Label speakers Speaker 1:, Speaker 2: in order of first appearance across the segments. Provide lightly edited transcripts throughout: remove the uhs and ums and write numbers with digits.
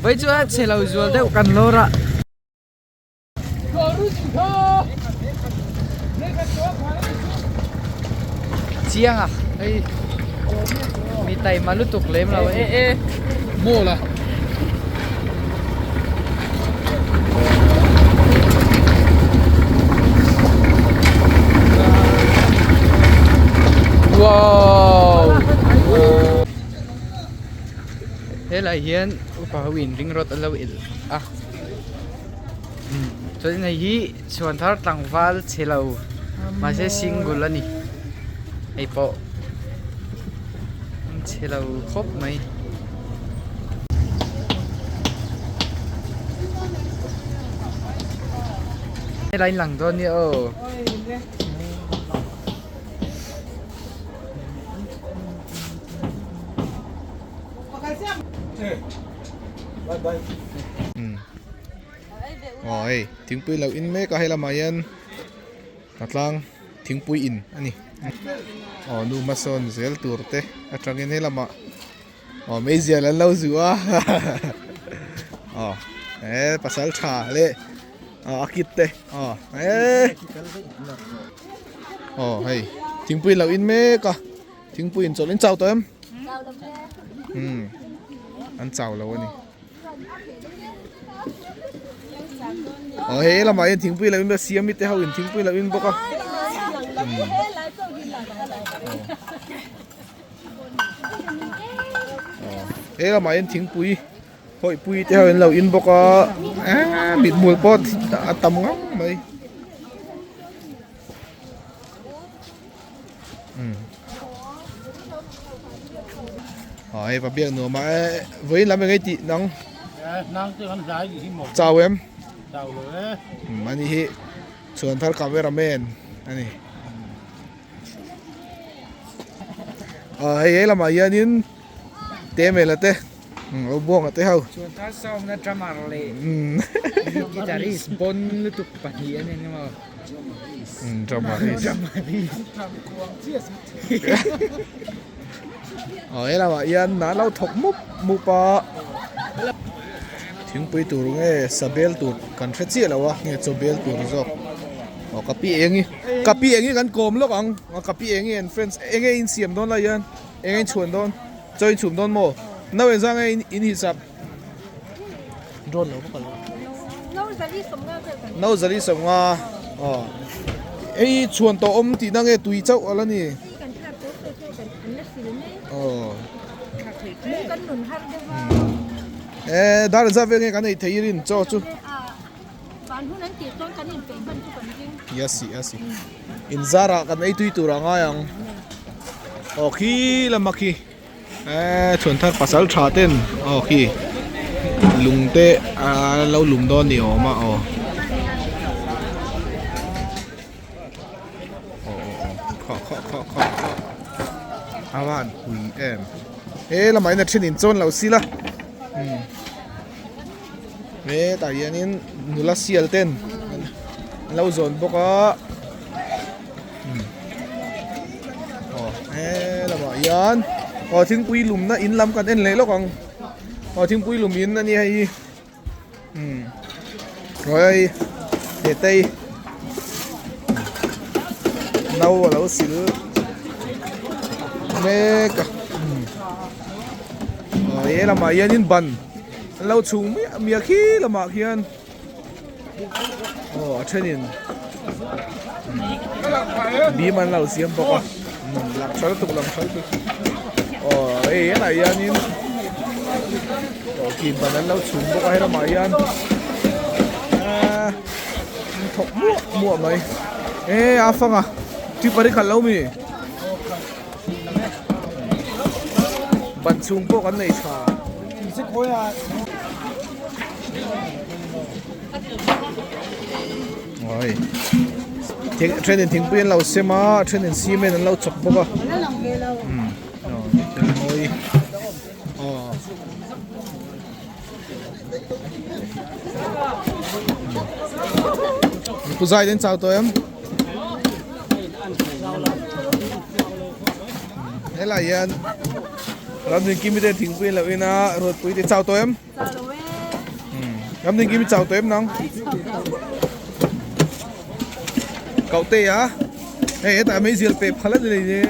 Speaker 1: Vai chu a chhe lo zual deuh kan lawr a. Chiang a hei mi taima lutuk lem lo a ni.
Speaker 2: Mawl a.
Speaker 1: Wow! Helai hian upa ho in ring rawt a lo elh a chuan hei hi chhuan thar tlangval chhe lo mahse single a ni hei pawh chhe lo khawp mai. Helai in lang dawn nia aw.
Speaker 2: Aw hei thingpui lo in mek a hei lamah hian hnatlang thingpui in a ni aw nu hmasawn zel tur te atangin he lamah aw meizial an lo zu a aw he pasal tha leh aw a kit te aw he aw hei thingpui lo in mek a. Thingpui in chawlh in chau tawh em? Umm an chau lo a ni. Aw hei lamah hian thingpui lo in bawk a siami te ho in thingpui lo in bawk a. Aw hei lamah hian thingpui hawihpui te ho in lo in bawk a eee mithmul pawh a tam ngang mai. Hei pabiak nuam a e vawiin lam eng ei tih nang chau em ani hi chhuan thar cameraman ani ah hei he lamah hianin te mela te lo buanga te ho
Speaker 1: chhuan thar sawmna drummer leh guitarist bon lutuk pahnih an ni maw.
Speaker 2: Aw he lamah hian hna lo thawk mup mup a thingpui tur nge sa bel tur kan hre chiah lo a nge chaw bel tur zawk aw ka pi eng hi ka pi eng hi kan kawm lawk ang ka pi eng hi an friends eng nge in siam dawn lai hian eng nge in chhuan dawn chaw in chhum dawn maw no engzah nge in hisap. Drone lo bawk alo. No zali sawmnga aw hei chhuan tawh awm tihna nge tui chauh ala ni aw e dar zat vel nge kan ei thei rin chaw chu yasi yasi in zarah kan ei tui tur a ngai ang aw khi lama khi. Eee chhuan thar pasal tha ten aw khi lung te a lo lum dawn ni awm a aw aw aw kha kha kha kha kha a van pui em he lamah hian a then in chawn lo sila umm hetah hianin nula sial ten an lo zawn bawk a. Aw he lamah hian aw thingpui lumna in lam kan en leh lawk ang aw thingpui lum in a nia hei hi umm hei tetei no a lo sil mek a aw he lamah hianin ban an lo chhung miah miah khi lamah khian. Aw a thenin bim an lo siam bawk a lang tha lutuk lang tha lutuk aw hei helai hianin aw kim ban an lo chhum bawk a helamah hian an thawk muah muah mai e a fang a tipper hi khalh lo mi ban chhung pawh kan nei tha. Oi thing thenin thingpui an lo sem a thenin cement an lo chawk bawk a umm aw thil mawi aw pu zai den chau tawh em helai hian ramdin kimi te thingpui an lo in a ruatpui te chau tawh em. Ramdinkim i chau tawh em nang? Kau te a hei hetah meizial pe phal a ni lei ne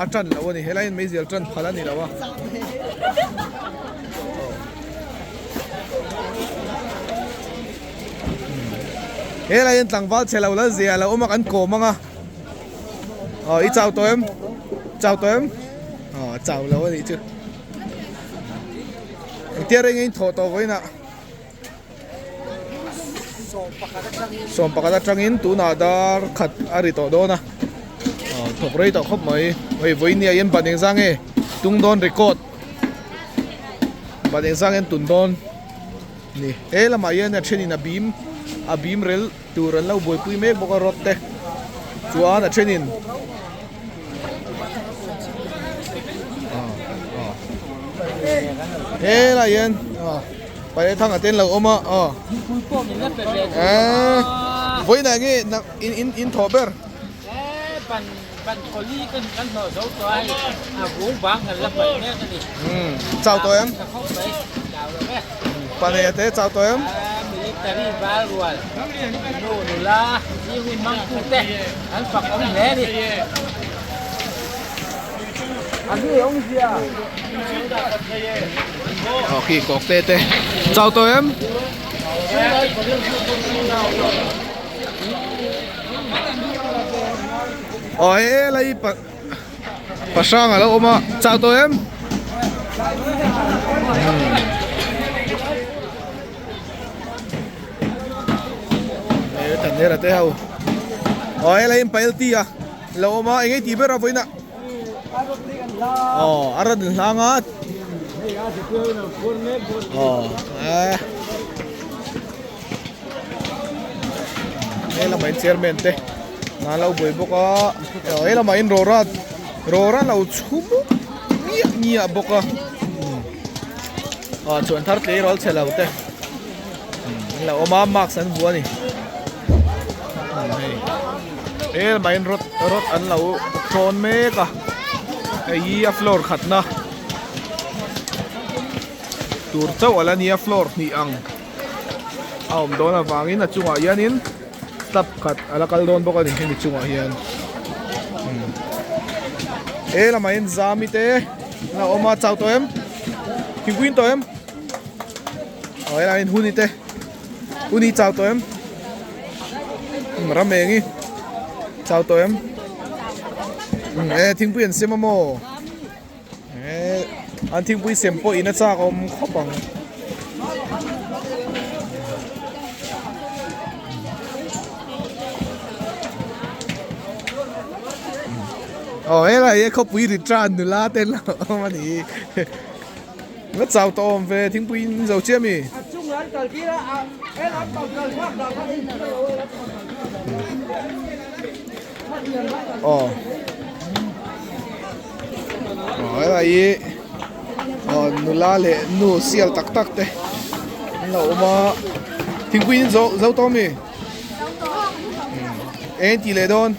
Speaker 2: a tan lo a ni helai hian meizial tan phal a ni lo a. Helai hian tlangval chhe lo la zia lo awm a kan kawm ang a aw i chau tawh em chau tawh em aw chau lo a nih chu engtia reng in thawh tawh vawiinah sawm pakhat atangin tunah dar khat a ri tawh dawn a aw thawk rei tawh khawp mai hei vawiin ni ah hian ban engzah nge tung dawn record ban engzah nge an tun dawn. Ni, he lamah hian a thenin a bim a bim rel tur an lo buaipui mek bawk a rod te chuan a thenin he lai hian paih thangah te an lo awm a aw eee vawiinah nge in in in thawh ber. Chau tawh em? Pahnih te chau tawh em? Aw khi kawk te te chau tawh em? Aw helai pa pa hrang alo awm a chau tawh em he thanhera te ho aw helai in pailti a lo awm a eng nge tih ber a vawiin ah aw a rawn hlang a aw eh. He lamah in chairman te an lo buai bawk a he lamah in rawra rawra lo chhum miah miah bawk a ah chuan thar tleirawl chhe lo te an lo awm a mask an vuah a ni hei he lamah in rod rod an lo tlawn mek a hei hi a floor khatna tur chauh a la nia floor hnih ang. a awm dawn avangin a chungah hianin slab khat a la kal dawn bawk a ni hemi chungah hian he lamah hian zami te an lo awm a chau tawh em thingpui in tawh em aw helaiah hian huni te huni chau tawh em ram eng hi chau tawh em e thingpui an sem a maw. Eee an thingpui sem pawh in a chak awm khawp ang. Aw helai hi khawpui ri tan nula te an lo awm a ni la chau tawh awm ve thingpui in zo chiah ami. Aw. Aw helai hi aw nula leh nu sial tak tak te an lo awm a thingpui in zo zo tawh ami eng tih leh dawn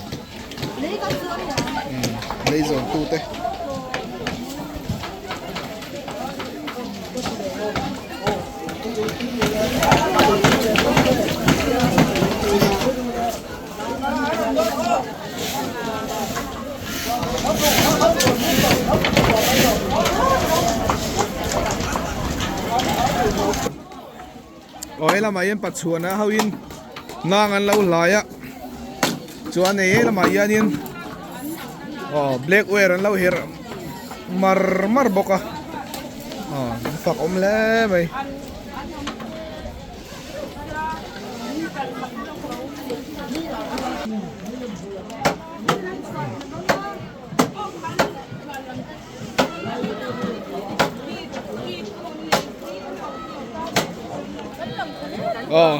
Speaker 2: lei zawn tu te. Aw he lamah hian Pachuana ho in nang an lo hlai a chuan hei he lamah hianin aw black wear an lo herh mar mar bawk a aw an fak awm hle mai. Aw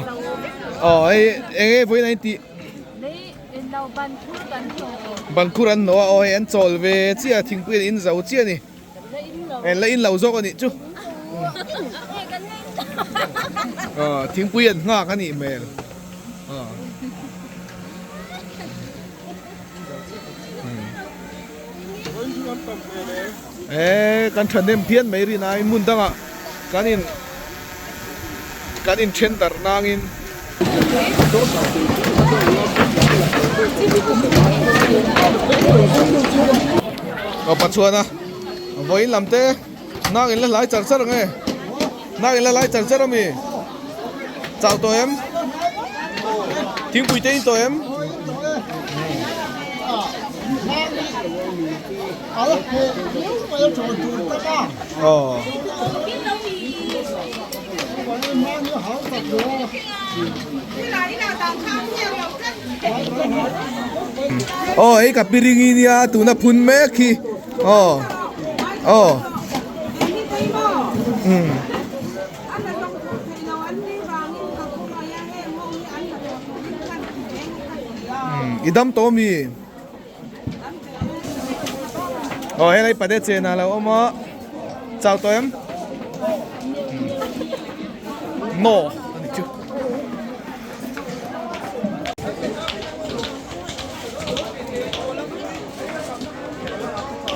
Speaker 2: aw hei eng nge vawiin a intih ban khur an hnawh a aw hei an chawl ve chiah a thingpui an in zo chiah a ni. En la in lo zawk a nih chu. Aw thingpui an nghak a nih hmel. Aw. E kan thahnem phian mai rin ai hmun dangah kan in. Kan inthen darh nangin. Aw Pachuana vawiin lam te nak in la hlai char char ang e nak in la hlai char char ami chau tawh em thingpui te in tawh em. Aw. Aw hei ka piring i nia tuna phun mek hi aw aw umm. I dam tawh ami? Aw helai pade chen a lo awm a chau tawh em no a ni chu.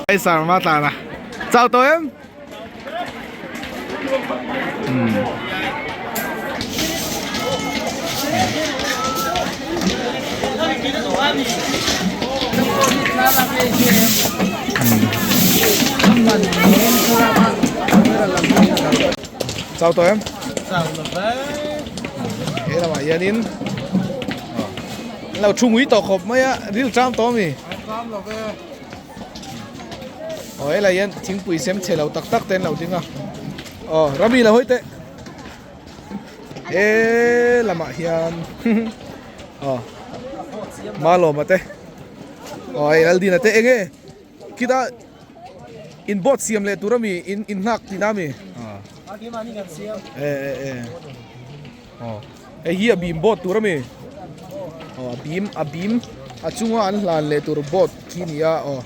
Speaker 2: Hei sarma tlan a chau tawh em. Chau tawh em? He lamah hianin an lo thu ngui tawh khawp mai a, ril ṭam tawh a mi? Aw helai hian thingpui sem chhe lo tak tak te an lo ding a aw Rami lo hawi teh he lamah hian aw Malawma te aw hei Laldina te eng nge khita in boat siam leh tur ami in in nghak tihna ami e e e aw hei hi a bim boat tur ami aw a bim a bim a chunga an hlan leh tur boat khi a ni a aw.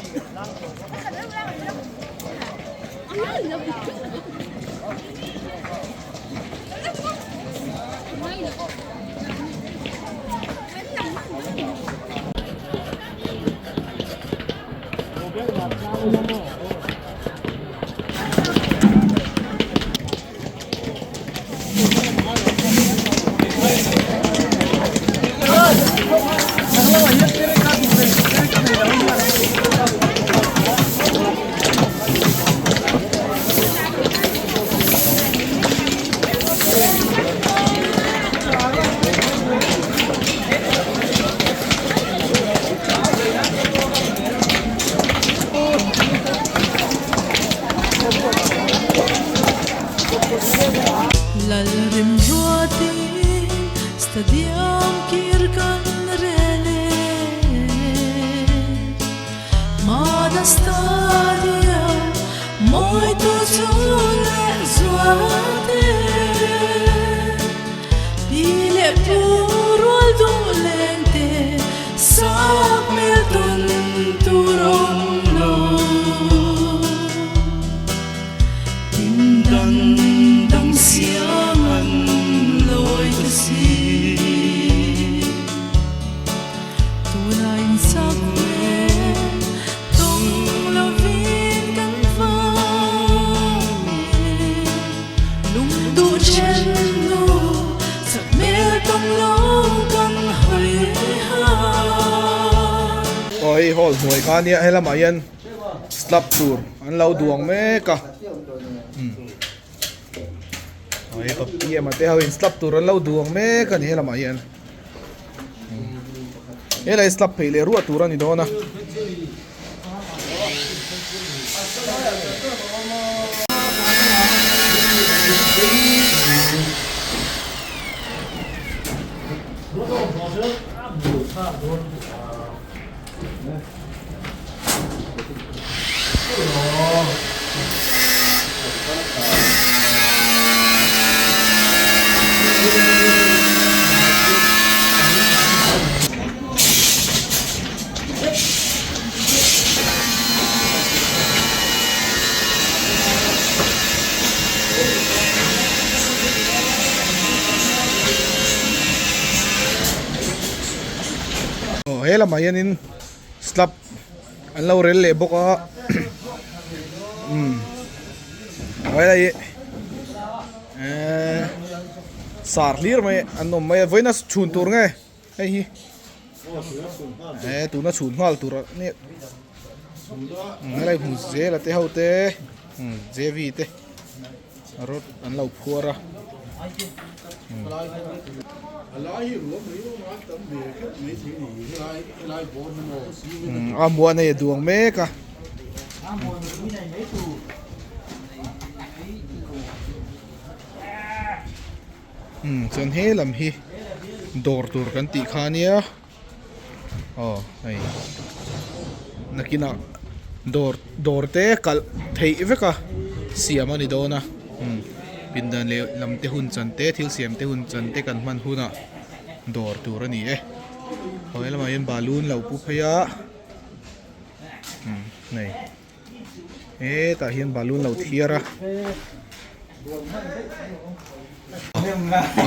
Speaker 2: Aw hei hall hnuai kha ania helamah hian slab tur an lo duang mek a aw hei pa pm a te ho in slab tur an lo duang mek a ni helamah hian helai slab phei leh ruah tur a ni dawn a. Aw he lamah hianin slab an lo rel leh bawk a umm helai hi. Eee. Sar hlir mai an awm mai a vawiin a chhun tur nge hei hi e tuna chhun nghal tur a nia helai hmu zel a te ho te J V te rod an lo phuar a. A muan hei a duang mek a. Umm chuan he lam hi dawr tur kan tih kha ania aw hei nakinah dawr dawr te kalh theih vek a siam a ni dawn a umm pindan leh lam te hun chan te thil siam te hun chan te kan hman hunah dawr tur a ni e aw he lamah hian balu an lo pu phei a umm hei. Hetah hian balloon lo thiar a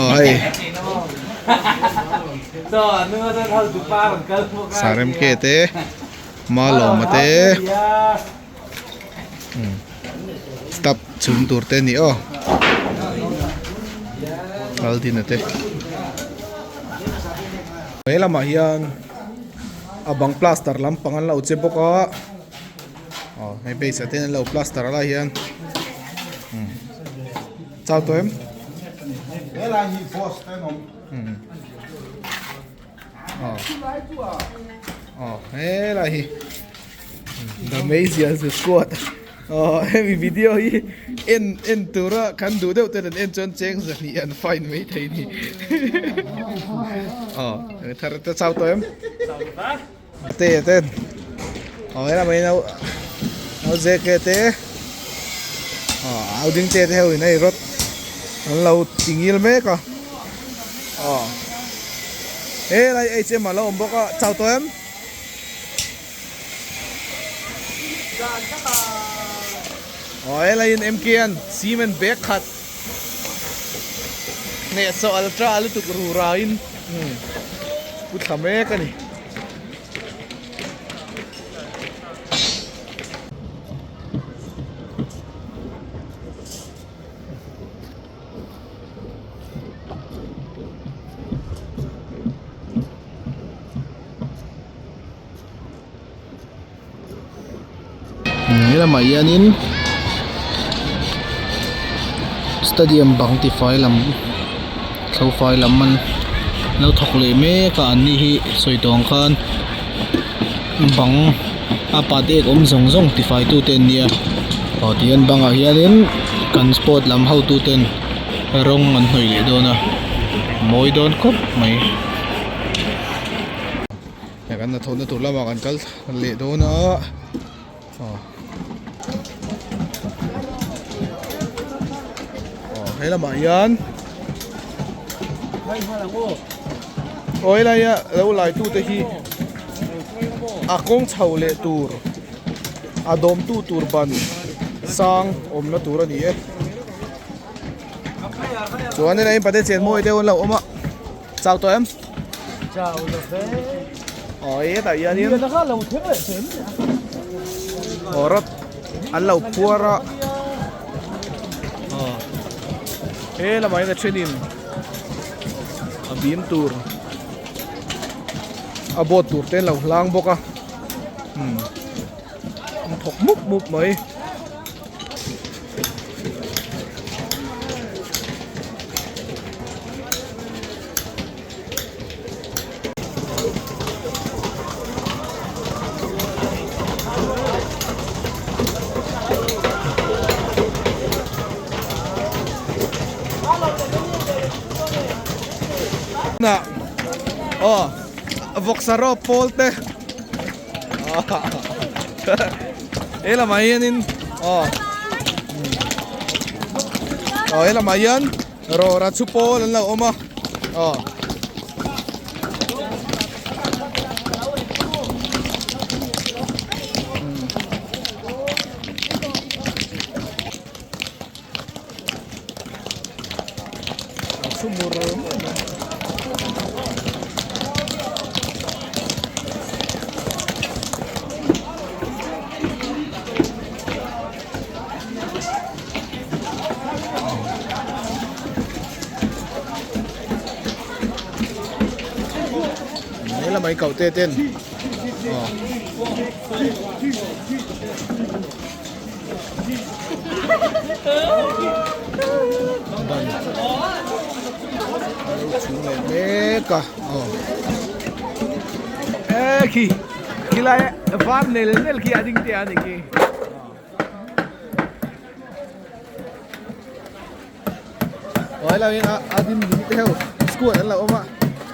Speaker 2: aw hei saremke te malawma te step chhung tur te a ni aw aldina te he lamah hian a bang plaster lampang an lo che bawk a. Aw hei base ah te hian an lo plaster a lai hian umm chau tawh em
Speaker 3: helai hi boss te an awm
Speaker 2: umm aw aw helai hi the meizial zu squad aw hemi video hi en en tura kan duh deuh ten an en chuan cheng zahnih an fine maithei a ni aw thar te chau tawh em. Te ten aw helai mai nau nau JK te aw au ding te te ho in hei rawt an lo ti ngil mek a aw helai H M a lo awm bawk a chau tawh em aw helai in M K an cement bag khat hnehsawh ultra lutuk rura in pu thla mek a ni. He lamah hianin stadium bang tifai lam thlo fai lam an lo thawk leh mek a an ni hi sawi tawh ang khan bang a pate ek awm zawng zawng tifai tu te an nia aw tihian bangah hianin kan sport lam hotu ten rawng an hnawih leh dawn a mawi dawn khawp mai. Hei kan hnathawhna tur lamah kan kal leh dawn a aw aw he lamah hian aw helai a lo lai tute hi a kawng chho leh tur a dawm tu tur ban sang awmna tur a ni e chuan helai in pate chen mawi deuh an lo awm a. Chau tawh em?
Speaker 1: Chau lo ve.
Speaker 2: Aw hetah hianin
Speaker 1: Lian kha lo thleng leh thleng.
Speaker 2: Aw rawt an lo phuar a. Aw he lamah hian a thenin a bim tur a boat tur te an lo hlang bawk a. Umm an thawk mup mup mai. Aw vawksa rawp pawl te he lamah hianin aw aw he lamah hian rawra chu pawl an lo awm a aw. lamah hian koh te ten aw ban a lo chhung leh mek a aw.
Speaker 4: E khi khilai var nel nel khi a ding te a ni khi.
Speaker 2: Aw helai hian a a din ding te ho squad an lo awm a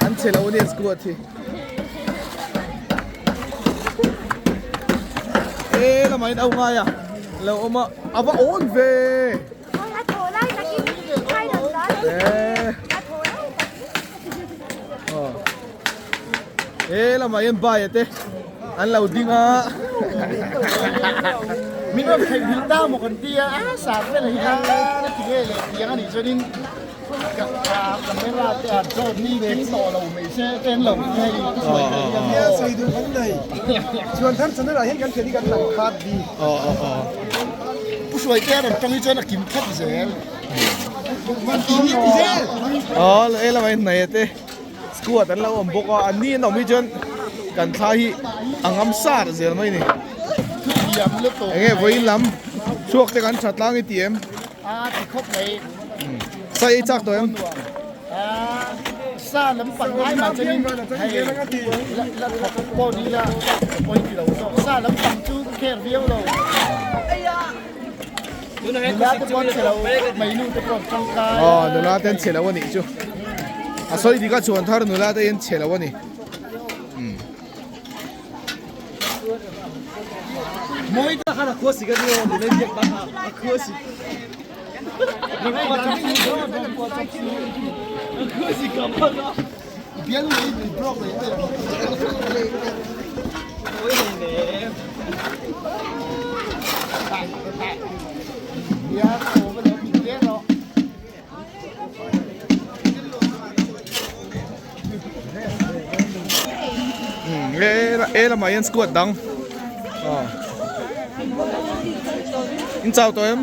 Speaker 2: an che lo ania squad hi e lamah hian au ngai a lo awm a a va awn ve e lamah hian bai te an lo ding a
Speaker 3: Min rawn theih nghilh ta maw kan tia a sar vel hi a la ti nge leh tiang a nih chuanin camera te a drone hi king tawh lo mai se te an lo ti hei ka sawi ve hian
Speaker 5: Nia sawi duh kan nei chuan thar channel ah hian kan thian hi kan lang khat bik.
Speaker 3: Pu Hruaite a rawn tawng hi chuan a kim thlap zel.
Speaker 2: Aw he lamah hian hnaih te squad an lo awm bawk a an ni an awm hi chuan kan thla hi a ngam sar zel mai a ni enge vawiin lam chhuak te kan tha tlang i ti em sa ei chak tawh em Aw nula te an chhe lo a nih chu a sawi dik a chhuan thar nula te hi an chhe lo a ni E lamah hian squad dang in chau tawh em?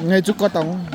Speaker 2: Ngay chu có tông.